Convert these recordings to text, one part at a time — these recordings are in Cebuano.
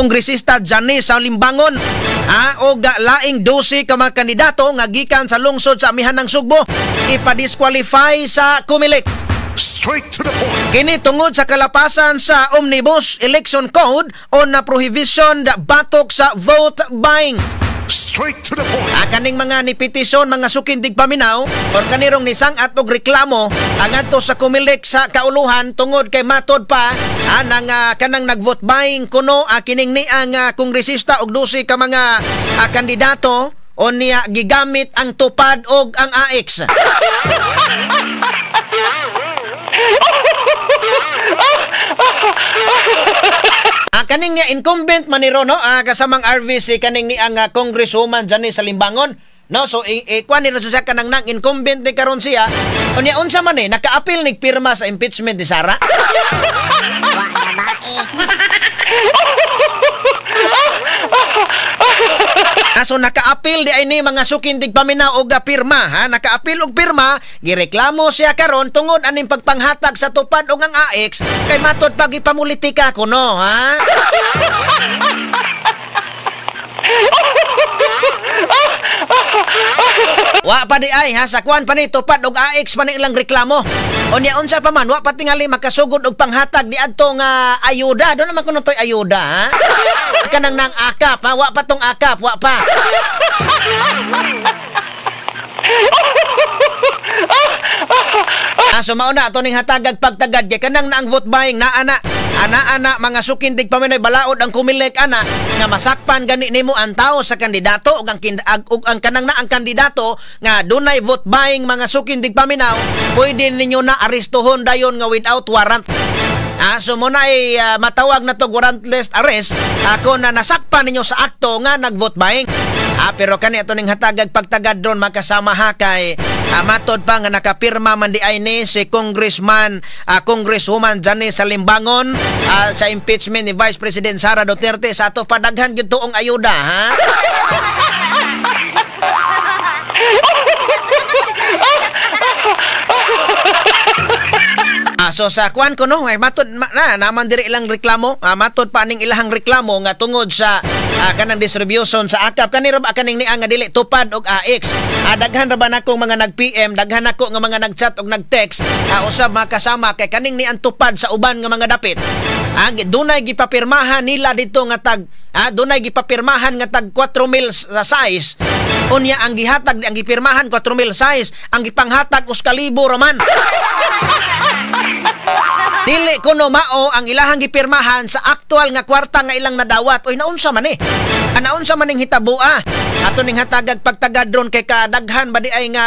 Kongresista Janice Salimbangon og laing 12 ka mga kandidato nga gikan sa lungsod sa amihan ng Sugbo ipa-disqualify sa COMELEC. Straight to the point. Kini tungod sa kalapasan sa Omnibus Election Code o na prohibition batok sa vote buying. Straight to the point. Kaning mga ni petisyon mga sukindig paminaw or kanirong nisang at og reklamo ang adto sa COMELEC sa kauluhan tungod kay matod pa nang kanang nag-vote buying kuno kining ni ang kongresista og 12 ka mga kandidato o niya gigamit ang tupad og ang AX. Kaning niya incumbent maniro no kasamang RVC kaning ni ang congresswoman Janice Salimbangon no, so ikuan ni siya kanang nang incumbent ni karon siya unya unsa man eh nakaapil nig pirma sa impeachment ni Sara. Wa babae. So nakaapil di ay ni mga sukindig paminaw og pirma ha, nakaapil og pirma, gireklamo siya karon tungod aning pagpanghatag sa tupad og ang AX kay matod pag ipamulitika kuno ha. Wa pa di ay ha, sa kuan pa ni tupad og AX pa ni ilang reklamo. Unya unsa pa man wa pa tingali makasugod og panghatag di adto nga ayuda. Do naman kuno toy ayuda ha. Kanang nang akap ha, wa pa tong akap, wa pa. So mauna ato ning hatagag pagtagad kay kanang na ang vote buying naa na ana-ana mga sukindig paminoy balaod ang COMELEC ana nga masakpan gani nimo ang tao sa kandidato ug ang, ug ang kanang na ang kandidato nga dunay vote buying mga sukindig paminaw pwede ninyo na arestuhon dayon nga without warrant. So mo na ay matawag na to warrantless arrest ako na nasakpan ninyo sa akto nga nag-vote buying. Pero kani ato ning hatagag pagtagad ron makasama ha kay matod pa nga nakapirma man di ay ni si Congressman Congresswoman Janice Salimbangon sa impeachment ni Vice President Sara Duterte sa ato padaghan gyud tuong ayuda ha. So sa kuan ko no ay matod na naman diri ilang reklamo, matod pa aning ilahang reklamo nga tungod sa kanang distribution sa akap kanira ba kaning niya nga dili tupad og AX. Daghan ra ba nakong mga nag-PM, daghan nako nga mga nag-chat og nag-text usab makasama kay kaning ni ang tupad sa uban nga mga dapit. Dunay gipapirmahan nila dito nga tag dunay gipapirmahan nga tag 4,000 sa size. Unya ang gihatag ang gipirmahan 4,000 size, ang gipanghatag 1,000 raman. Dili kuno mao ang ilahang gipirmahan sa aktual nga kwarta nga ilang nadawat. Oy naunsa man eh. Naunsa man ning hitaboa. Ato ning hatagag pagtagad ron kay kadaghan ba di ay nga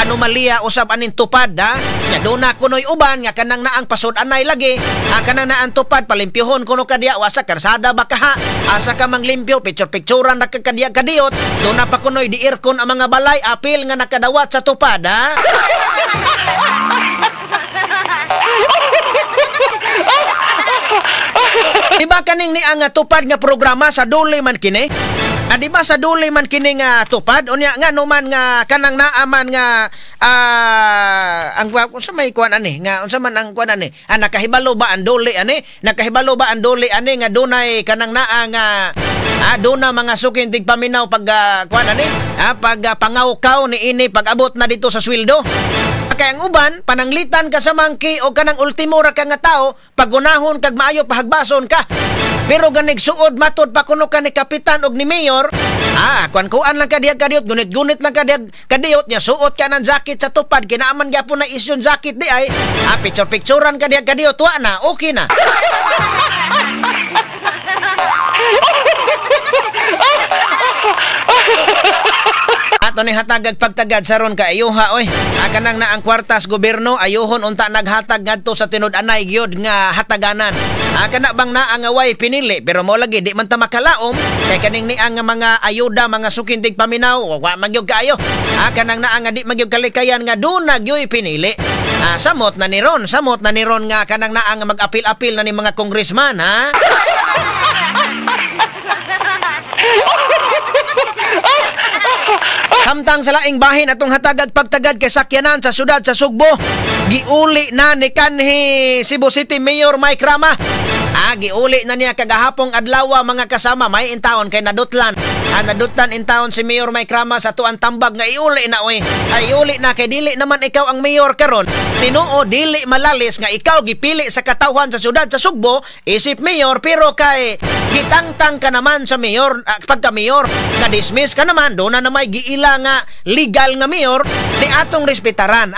anomalya usab aning tupad ha. Nya duna kunoy uban nga kanang naang pasud-anay lagi. Kanang naang tupad palimpyohon kuno kadya wa sa karsada ba kaha. Asa ka manglimpyo picture-picturean ra ka kadya kadiyot. Duna pa kunoy di aircon ang mga balay apil nga nakadawat sa tupad ha. Diba kaning ni ang tupad nga programa sa duli man kini? Diba sa duli man kini nga tupad? Unya nga numan nga kanang naaman nga ang unsa may kuan ani nga unsa man ang kuan ani? Nakahibalo ba ang duli ani? Nakahibalo ba ang duli ani nga dunay kanang naa nga duna mga sukindig paminaw pag kuan ani? Pag pangawkaw ni ini pag abot na dito sa sweldo. Kay ang uban pananglitan ka sa mangki o kanang ultimo ra ka nga tao pagunahon kag maayo pahagbason ka. Pero ganig suod matod pa kuno ka ni kapitan og ni mayor, kuan-kuan lang ka diag kadiyot, gunit-gunit lang ka diag kadiyot nya suot ka ng jacket sa tupad kinaaman gyapon na isyon jacket di ay picture-picturean ka diag kadiyot wa na okay na. Ato ni hatagag pagtagad saron ka ayuha oy. Kanang na ang kwartas gobyerno ayuhon unta naghatag ngadto sa tinud-anay gyud nga hataganan. Kana bang naa nga way pinili pero mo lagi di man ta makalaom kay kaning ni ang mga ayuda mga sukindig paminaw wa man gyud kaayo. Kanang naa nga di man gyud kalikayan nga duna gyud pinili. Samot na ni ron, samot na ni ron nga kanang naa nga mag-apil-apil na ni mga congressman ha. Samtang sa laing bahin atong hatagag pagtagad kay sakyanan sa syudad sa Sugbo, giuli na ni kanhi Cebu City Mayor Mike Rama. Giuli na niya kagahapong adlaw mga kasama, may intaon kay nadutlan. Nadutlan intaon si Mayor Mike Rama sa tuang tambag nga iuli na oy. Ay iuli na kay dili naman ikaw ang mayor karon. Tinuo dili malalis nga ikaw gipili sa katawhan sa syudad sa Sugbo isip mayor, pero kay gitangtang ka naman sa mayor, pagka mayor nga dismiss ka naman, doon na may giila nga legal nga mayor, di atong respetaran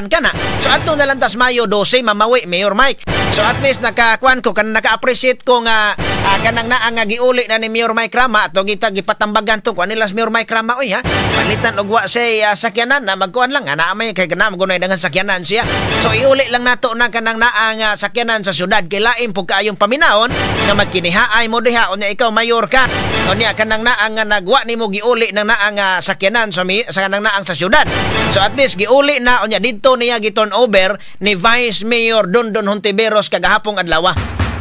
ka na. So atong nalantas Mayo 12 mamawi Mayor Mike. So at least nakakuan ko kan naka-appreciate ko nga kanang naa nga giuli na ni Mayor Mike Rama ato gita gipatambagan to kuan nila Mayor Mike Rama oy ha. Palitan og wa say sakyanan na magkuan lang ana may kay kana magunay dangan sakyanan siya. So iuli lang nato na kanang naa nga sakyanan sa syudad kay lain pug kaayong paminahon nga magkinihaay mo diha unya ikaw mayor ka. Unya kanang naa nga nagwa nimo giuli nang naa nga sakyanan sa sa kanang naang sa syudad. So at least giuli na unya didto niya giturn over ni Vice Mayor Dondon Hontiveros kagahapong adlaw.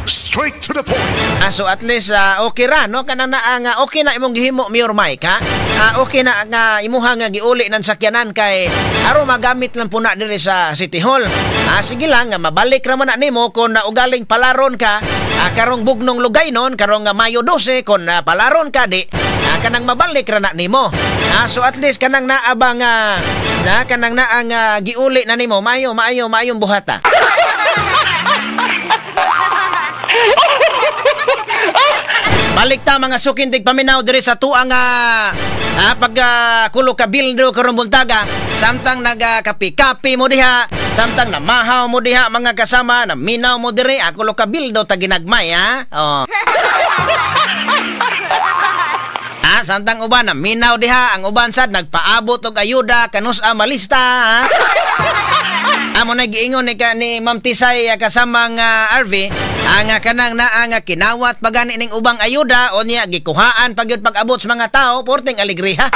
Straight to the point. So at least okay ra no kanang naa nga okay na imong gihimo Mayor Mike ha. Okay na nga imuha nga giuli ng sakyanan kay aron magamit lang po na diri sa City Hall. Sige lang nga mabalik ra man na nimo kon naugaling palaron ka karong bugnong lugay non karong Mayo 12 kon palaron ka di kanang mabalik ra na nimo. So at least kanang naa ba nga na kanang naa nga giuli na nimo maayo maayo maayong buhata. Balik ta mga sukindig paminaw diri sa tuang pag kulo kabildo karong buntaga, samtang nagakapi-kapi mo diha, samtang namahaw mo diha mga kasama, naminaw mo diri kulo kabildo ta ginagmay ha. Oh. Samtang uban naminaw diha, ang uban sad nagpaabot og ayuda kanus-a malista ha. Amo na giingon ni Ma'am Tisay kasamang RV ang kanang naa nga kinawat pagani ning ubang ayuda o niya gikuhaan pagyud pag-abot sa mga tao porting alegria.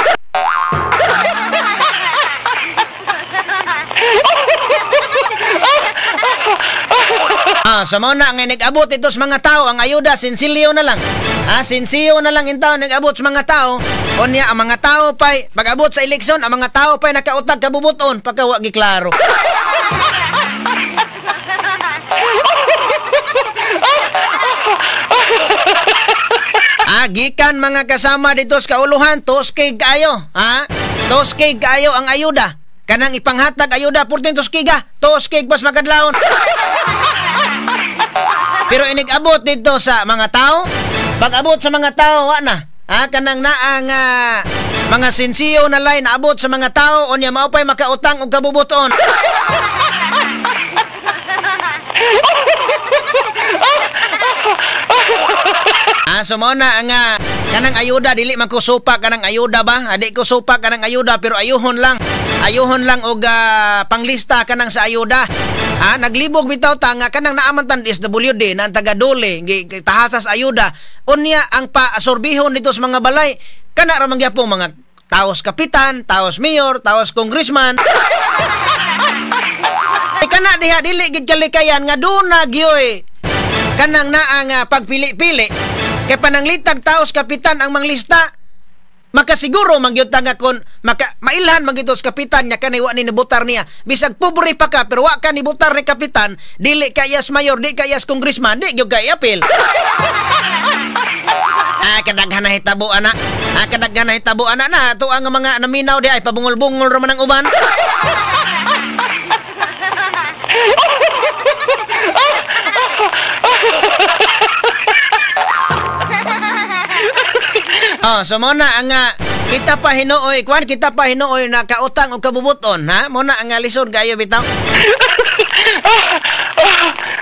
So mao na nga nag-abot ito sa mga tao ang ayuda sinsilyo na lang. Sinsiyo na lang intaw nag-abot sa mga tao. Unya ang mga tao pay pag-abot sa eleksyon ang mga tao pay nakautag kabubuton pagka wa giklaro. Gikan mga kasama dito sa kauluhan, toskig kaayo, ha? Toskig kaayo ang ayuda. Kanang ipanghatag ayuda portin toskiga, toskig pas makadlawon. Pero inig-abot dito sa mga tao, pag-abot sa mga tao wa na. Kanang naa nga mga sinsiyo na line abot sa mga tao unya mao pay makautang og kabubuton. So mao na nga kanang ayuda dili man ko supa kanang ayuda ba? Adi ko supa kanang ayuda pero ayuhon lang. Ayuhon lang og panglista kanang sa ayuda. Naglibog bitaw ta nga kanang naaman tan SWD na ang taga Dole tahasas ayuda. Unya ang paasorbihon dito sa mga balay kana ra man gyapon mga taos kapitan, taos mayor, taos congressman. Ay kana diha dili gid kalikayan nga duna gyoy kanang naa nga pagpili-pili. Kay pananglitag taos kapitan ang manglista, makasiguro mangyud ta nga kon mailhan magyud sa kapitan nya kanay wa ni nibutar niya. Bisag pobre pa ka pero wa ka nibutar ni kapitan, dili ka iyas mayor, di ka iyas congressman, di gyud ka iapil. Kadaghan na hitabo ana. Kadaghan na hitabo ana na ato ang mga naminaw di ay pabungol-bungol ra man ang uban. So mo na ang kita pa hinuoy kuan, kita pa hinuoy na kautang og kabubuton ha. Mo na ang lisod kayo bitaw.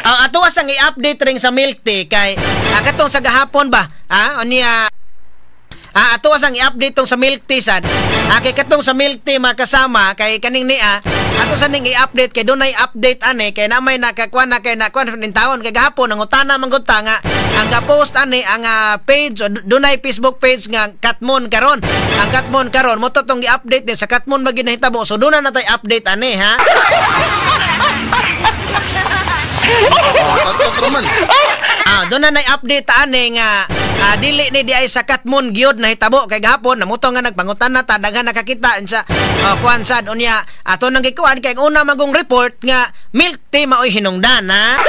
Ato asang i-update ring sa milk tea kay katong sa gahapon ba? Unya ato asang i-update tong sa milk tea sad. Kay katong sa milk tea makasama kay kaning niya ato sa ning i-update kay dunay update ani kay namay nakakuan na kay nakuan ning taon kay gahapon ang utana man gud ta nga ang ga-post ani ang page dunay Facebook page nga Katmon karon. Ang Katmon karon mo to tong i-update ni sa Katmon ba ginahitabo, so duna na tay update ani ha. Doon na na-update ani nga dili ni di ay sa Katmon gyud nahitabo kay gahapon namuto nga nagpangutan na ta daghan nakakita sa kuan sad unya ato nang gikuan kay una magong report nga milk tea maoy hinungdan ha.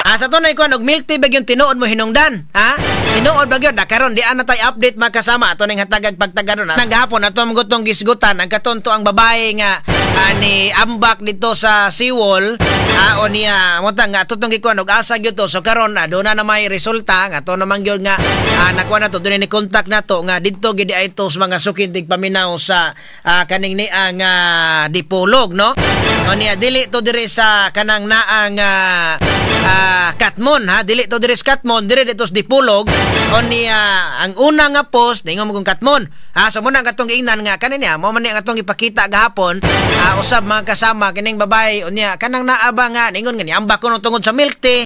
Ah, sa tunay ko, og milk tea ba yung tinuod mo hinungdan? Ha? Tinuod ba gyud? Karon di ana tay update makasama ato ning hatagag pagtagaron. Naghapon ato ang gutong gisgutan ang katonto ang babae nga ni ambak dito sa seawall. O niya mo ta nga ato tong gikuan og asa gyud to. So karon doon na may resulta nga ato naman gyud nga nakuha na to doon ni contact nato nga didto gid ay to sa mga sukintig paminaw sa kaning niya nga Dipolog, no? O niya dili to diri sa kanang naang Katmon, ha, dili to diri sa Katmon, diri dito sa Dipolog. O niya ang una nga post ningon mo kung Katmon, ha. So muna ang katong giingnan nga kanin niya mo man ni ang atong ipakita gahapon, usab mga kasama kining babae. O niya kanang naa ba nga ningon nga niambak kuno tungod sa milk tea.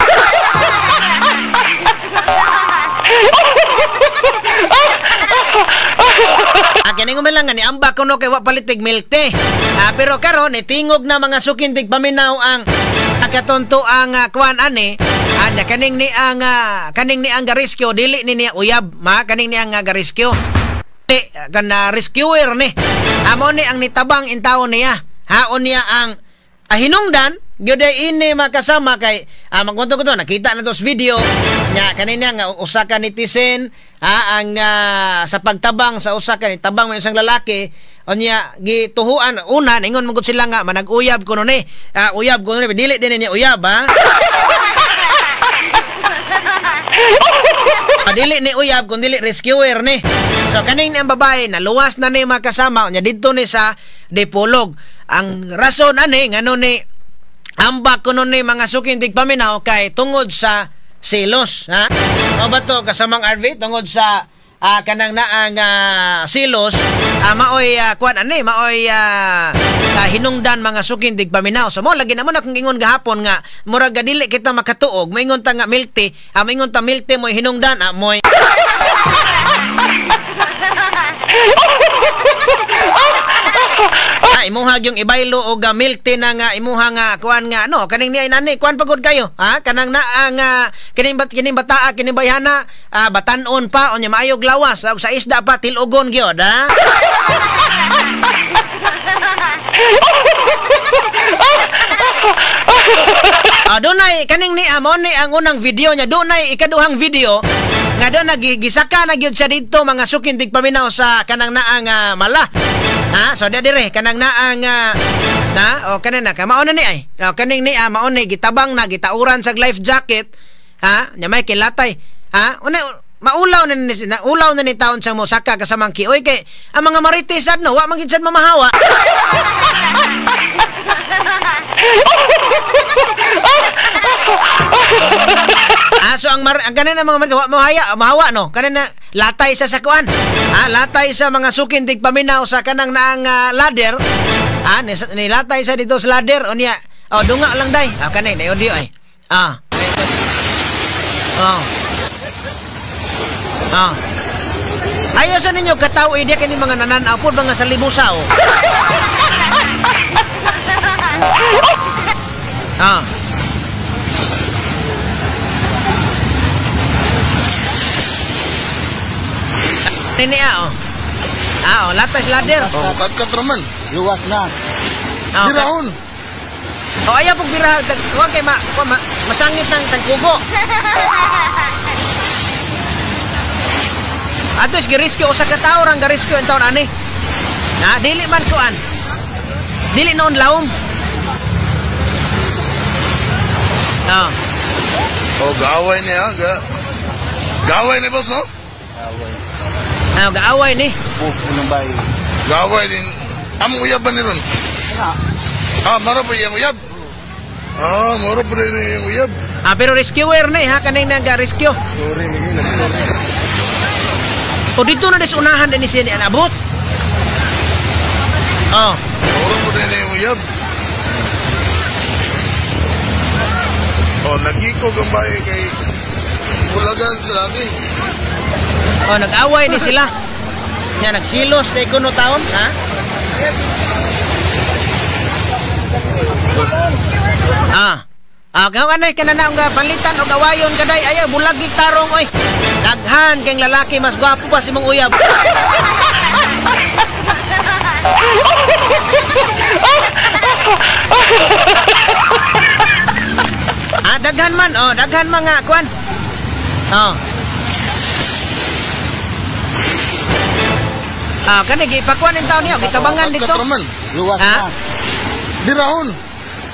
Kining man lang nga niambak kuno kay wa palitig milk tea. Pero karon nitingog na mga sukintig paminaw ang katonto ang kuan ani. Anya kaning ni ang kaning ni ang garescue dili ni niya uyab, ma kaning ni ang garescue. Di kana rescuer ni. Amo ni ang nitabang intawo niya. Haon niya ang hinungdan gyud ini makasama kay magkwento ko to nakita na to sa video nya kanina nga usa ka netizen ang sa pagtabang sa usa ka nitabang man isang lalaki. Unya gituhuan una ningon man gud sila nga manag-uyab kuno ni. Uyab kuno ni dili din niya uyab, ha. Dili ni uyab kun dili rescuer ni. So kaning ni ang babae naluwas na ni makasama unya didto ni sa Dipolog. Ang rason ani ngano ni ambak kuno ni mga sukintig paminaw kay tungod sa silos, ha. O ba to kasamang RV tungod sa kanang naang silos, maoy kuan ani maoy hinungdan mga sukintig paminaw. So mo lagi na mo na kung ingon gahapon nga murag dili kita makatuog, moingon ta nga milk tea, moingon ta milk tea moy hinungdan, moy imuha yung ibaylo og milk tea na nga imuha nga kuan nga no kaning niya inani kuan pagod kayo, ha, kanang naa nga kining bat kining bataa kining bayhana batan-on pa unya maayog lawas sa isda pa tilugon gyud, ha. Dunay kaning ni mo ni ang unang video niya, dunay ikaduhang video nga doon nagigisaka na gyud siya didto mga sukintig paminaw sa kanang naang mala. Ha, so dire kanang naang na o kanin na mao na ni ay. O kaning ni mao ni gitabang na gitauran sa life jacket, ha, nya may kilatay, ha. Una maulaw na ni ulaw na ni taon sa mosaka kasamang kioy kay ang mga marites sad no wa man gid sad mamahawa. So ang kanin ang mga marites wa mahawa no kanin na latay sa sakuan. Latay sa mga sukintig paminaw sa kanang naang ladder. Nilatay sa dito sa ladder unya. Oh dunga lang day. Kanay na audio ay. Oh. Ayaw sa ninyo kataw idya kini mga nanan-aw pod mga salibusaw. Nini oh. Oh, latas ladder. Oh, kat-kat raman. Luwas na. Birahon. Oh, ayaw pong birahan. Huwag kay masangit ng tagkugo. Atos giriskyo usa ka tawo rang gariskyo ang taon ani. Na dili man kuan. Dili noon lawom. Ah. Oh, gaway niya, gaway ni boss, no? Gaway. Ah, gaaway ni. Oh, unang bay. Gaway din. Among uyab ba ni ron? Ah, maro pa iyang uyab. Ah, maro pa rin iyang uyab. Ah, pero rescuer ni ha, kaning nag-rescue. Sorry, naging. O dito na disunahan din siya ni anabot. Oh. Maro pa rin iyang uyab. Oh, nagikog ang bahay kay bulagan sa laki. Oh, nag-away ni sila. Nya nagsilos na ikuno taon, ha? Ah. Ah, kaya ano kanana nga palitan og awayon kaday ayaw bulag tarong oy. Daghan kay lalaki mas gwapo pa si mong uyab. Ah, daghan man, oh, daghan mga kuan. Oh. Ah, kani gipakuan in taon niya, gitabangan dito. Katkat raman. Luwas Ha? na. Birahon.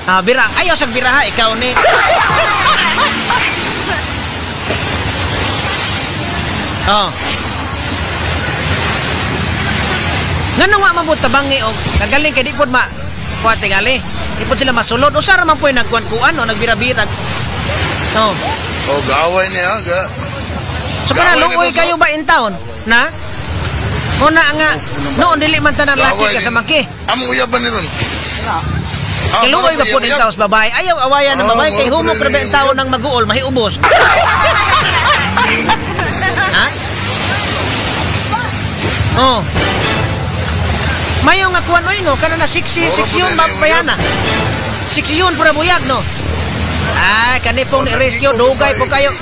Ah, bira. Ayaw sa biraha ikaw ni. Oh. Ngano nga man po tabangi og kagaling kay di pod ma kuan tingali. Di pod sila masulod. Usa ra man po yung nagkuan-kuan o nagbira-birag. Oh. Oh, gaway niya. Ga. So kana Gaway luoy ni boss, kayo ba in town? Na? Una nga noon dili man tanan laki Gaway ka sa ni- mangki. Among uyab ba ni ron? Na. Ah, Kaluoy ba moro po iyang in uyab. taon sa babae? Ayaw awayan ng Oh, babae kay moro humok po ra ba rin in taon yung ng maguol mahiubos. Ha? Oh. Mayo nga kuan oy no kana na 60 Moro po seksyon rin yung mapayana. Seksyon pura buyag no. Ay kani pong ni rescue dugay po kayo.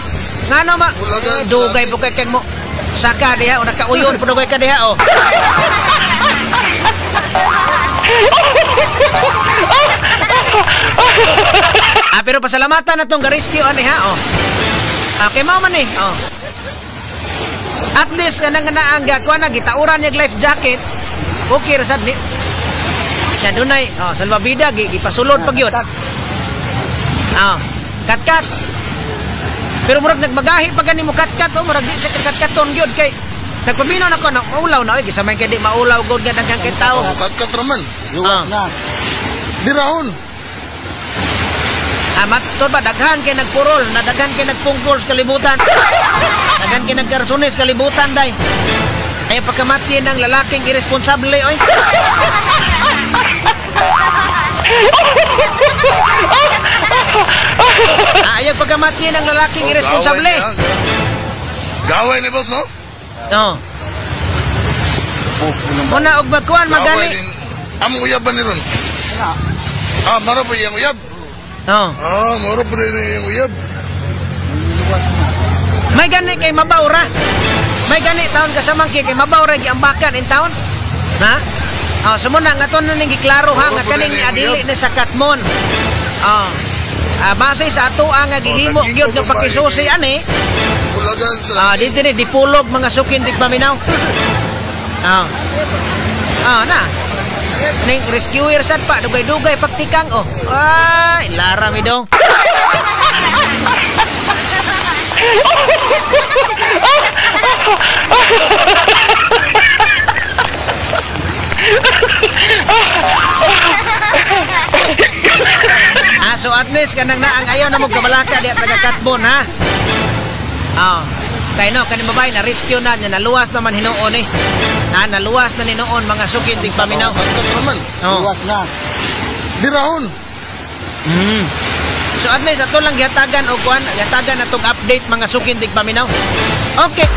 Ngano ma Bulagan eh, dugay sa po kay kay mo. Saka diha o nakauyon po dugay ka diha oh. Ah, pero pasalamatan na tong ga-rescue ani ha oh. Okay mao man ni oh. At least kanang naang gakuan na gitauran niya life jacket. Okay ra sad ni. Ya dunay oh salvabida gipasulod pag yun. Ah, katkat. Pero murag nagmagahi pa gani mo katkat oh, murag di sa katkaton gyud kay nagpaminaw na ko na maulaw na oy gisamay kay di maulaw gud nga daghan kay tawo. Oh, katkat raman. Luwas Ah. na. Birahon. Ah, matod ba daghan kay nagpurol, na daghan kay nagpungkol sa kalibutan. Daghan kay nagkarsunis sa kalibutan day. Ay pagkamati ng lalaking irresponsable oy. Ah, ayaw pagkamati ng lalaking Oh, irresponsable. gaway niya. Gaway ni boss, no? Oh. Oh, unang bayi. Una og magkuan Gaway magali. ni- Among uyab ba ni ron? Na. Ah, moro po iyang uyab. Oh. Ah, moro po rin iyang uyab. Luwas na. May gani kay mabaw ra. May gani taon ka sa mangki kay mabaw ra giambakan in taon. Ha? Oh, sumuna nga to na ning giklaro ha nga kaning adili ni sa Katmon. Oh. Ah, base sa ato ang nga gihimo Oh, gyud nga pakisusi ani. Bulagan sa Ah, dito ni dipulog mga sukin dig paminaw. Ah. Ah, na. Ning rescuer sad pa dugay-dugay pagtikang oh. Ay, lara mi dong. Ah, so at least kanang naang ayaw na mo kabalaka diya taga Katmon ha. Ah. Kay no kaning babae na rescue na niya naluwas naman hinuon eh. Na naluwas na ni noon mga sukin dig paminaw. Oh, katkat raman. Oh. Luwas na. Birahon. So at least ato lang gihatagan og kuan, gihatagan atong update mga sukin dig paminaw. Okay.